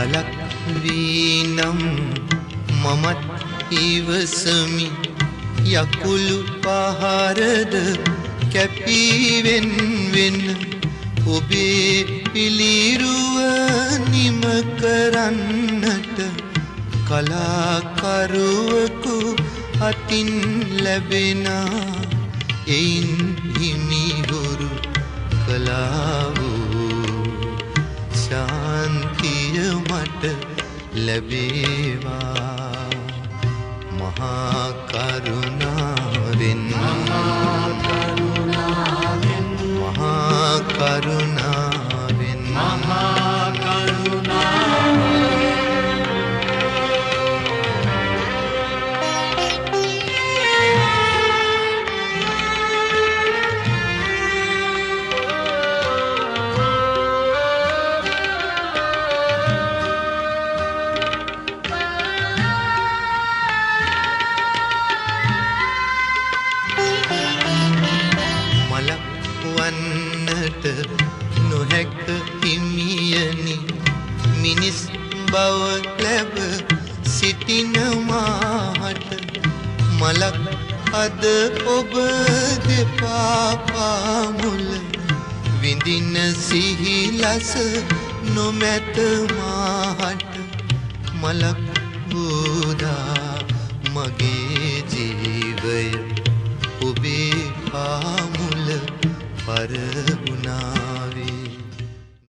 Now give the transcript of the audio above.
ගලක් වී නම් මමත් ඉවසමි යකුළු පහරද කැපී වෙන ඔබේ පිළිරුව නිම කරන්නට කලාකරුවෙකු අතින් ලැබෙන එයින් හිමිහුරු කළා වූ ශාන්තිය මට ලැබේවා. මහා කරුණාවෙන් මහා කරුණාවෙන් මහා කරුණාවෙන් මහා කරුණාවෙන්. මලක් වන්නට නොහැක හිමියනි මිනිස් බව ලැබ සිටින මාහට මලක් අද ඔබ දෙපා පාමුල විඳින සිහිලස නොමැත මාහට මලක් වූදා මගේ ජීවය ඔබේ පාමුල පරදවා.